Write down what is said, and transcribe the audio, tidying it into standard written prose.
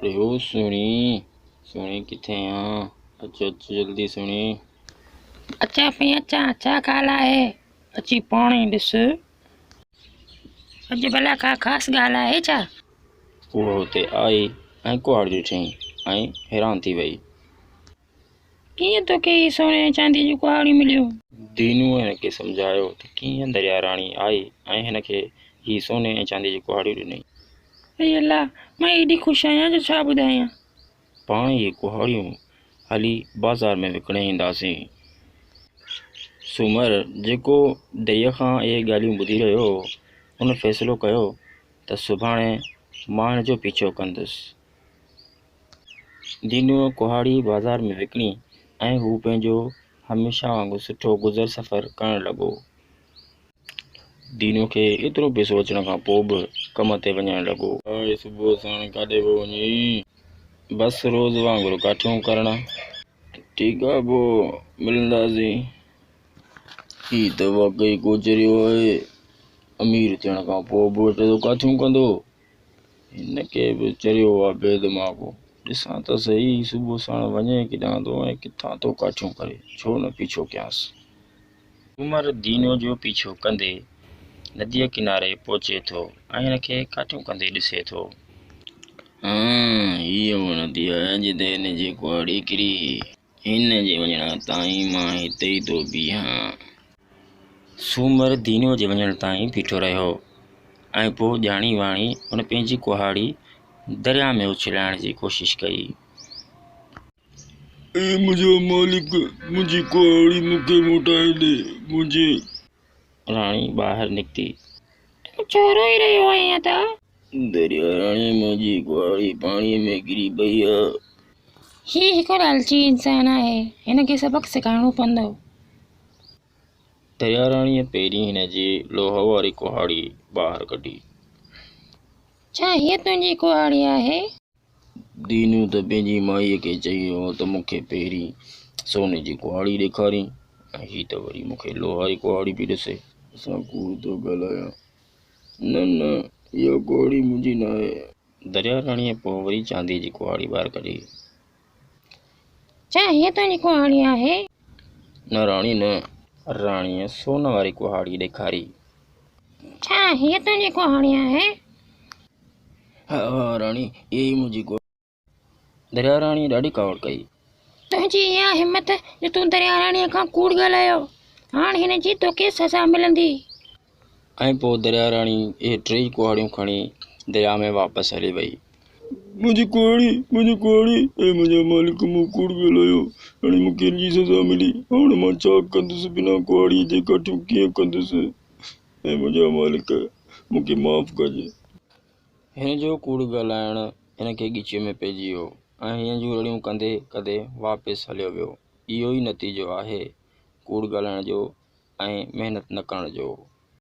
اڙي او سهڻي، سهڻي ڪٿي آن؟ اچ اچ جلدي سهڻي. اچان پئي اچان، ڇا ڳالهه آهي؟ اچي پاڻ ئي ڏس. اڄ ڀلا ڪا خاص ڳالهه آهي ڇا؟ هوء اتي آئي ۽ ڪهاڙي ڏٺائين ۽ حيران ٿي وئي. ڪيئن توکي هي سوني ۽ چانديء جون ڪهاڙيون مليون؟ دينوء هن کي سمجهايو ته ڪيئن دريا راڻي آئي ۽ هن کي هي سوني ۽ چانديء جون ڪهاڙيون ڏنائين. اي الله! مان ايڏي خوش آهيان جو ڇا ٻڌايان. پاڻ اهي ڪهاڙيون هلي بازار ۾ وڪڻي اينداسين. سومر جيڪو دريء کان اهي ڳالهيون ٻڌي رهيو هو، ان فيصلو ڪيو ته سڀاڻي مان هن جو پيڇو ڪندس. دينوء ڪهاڙي بازار ۾ وڪڻي ۽ هو پنهنجو هميشه وانگر سٺو گذر سفر ڪرڻ لڳو. دينوء کي ايترو پئسو اچڻ کان پوء به ڪم تي وڃڻ لڳو. اي صبح ساڻ ڪاڏي پيو وڃين؟ بس روز وانگر ڪاٺيون ڪرڻ. ٺيڪ آ پوء ملنداسين. هي ته واقعي ڪو چريو آهي. امير ٿيڻ کان پوء به ويٺو ٿو ڪاٺيون ڪندو. هن کي به چريو آ بي دماغو. ڏسان ته سهي صبح ساڻ وڃي ڪيڏانهن ٿو ۽ ڪٿان ٿو ڪاٺيون ڪري. ڇو نه پيڇو ڪيانس. عمر دينو جو پيڇو ڪندي نديء ڪناري پهچي ٿو ۽ هن کي ڪاٺيون ڪندي ڏسي ٿو. هان، هيء اها ندي آهي جتي هن جي ڪهاڙي ڪري هئي. هن جي وڃڻ تائين مان هتي ئي ٿو بيهان. سومر دينوء جي وڃڻ تائين بيٺو رهيو ۽ پوء ڄاڻي واڻي هن پنهنجي ڪهاڙي درياء ۾ اڇلائڻ جي ڪوشش ڪئي. اي منهنجا مالڪ! منهنجي ڪهاڙي مون کي موٽائي ڏي، منهنجي. راڻي ٻاهر نڪتي. تون ڇو روئي رهيو آهين ادا؟ دريا راڻي منهنجي ڪهاڙي پاڻيء ۾ ڪري پئي آ. هي هڪ لالچي انسان آهي، هن کي سبق سيکارڻو پوندو. دريا راڻيء پهرين هن جي لوهه واري ڪهاڙي ٻاهر ڪڍي. ڇا هيء تنهنجي ڪهاڙي آهي؟ دينو ته پنهنجي مائيء کي چئي ويو هو ته مون کي پهرين سوني جي ڪهاڙي ڏيکارين ۽ هي ته وري مون کي لوهه واري ڪهاڙي پئي ڏسي. سان ڪوڙ ٿو ڳالهايان. نه نه، اها ڪهاڙي منهنجي ناهي. دريا راڻيء پوء وري چانديء جي ڪهاڙي ٻاهر ڪڍي. ڇا هيء تنهنجي ڪهاڙي آهي؟ نه راڻي نه. راڻيء سون واري ڪهاڙي ڏيکاري. ڇا هيء تنهنجي ڪهاڙي آهي؟ ها ها راڻي، اها ئي منهنجي ڪهاڙي. دريا راڻيء ڏاڍي ڪاوڙ ڪئي. تنهنجي اها همت جو تون دريا راڻيء کان ڪوڙ ڳالهايو. هاڻ هن جي توکي سزا ملندي. ۽ پوء دريا راڻي اهي ٽيئي ڪهاڙيون کڻي درياء ۾ واپس هلي وئي. منهنجي ڪهاڙي، منهنجي ڪهاڙي، اي منهنجا مالڪ مون ڪوڙ ڳالهايو، هاڻي مون کي ان جي سزا ملي، هاڻ مان ڇا ڪندس، بنا ڪهاڙيء جي ڪاٺيون ڪيئن ڪندس، اي منهنجا مالڪ، مون کي معاف ڪج. هن جو ڪوڙ ڳالهائڻ هن کي ڳچيء ۾ پئجي ويو ۽ هن جون رڙيون ڪندي ڪندي واپس هليو ويو. اهو ئي نتيجو آهي ڪوڙ ڳالهائڻ جو ۽ محنت نه ڪرڻ جو.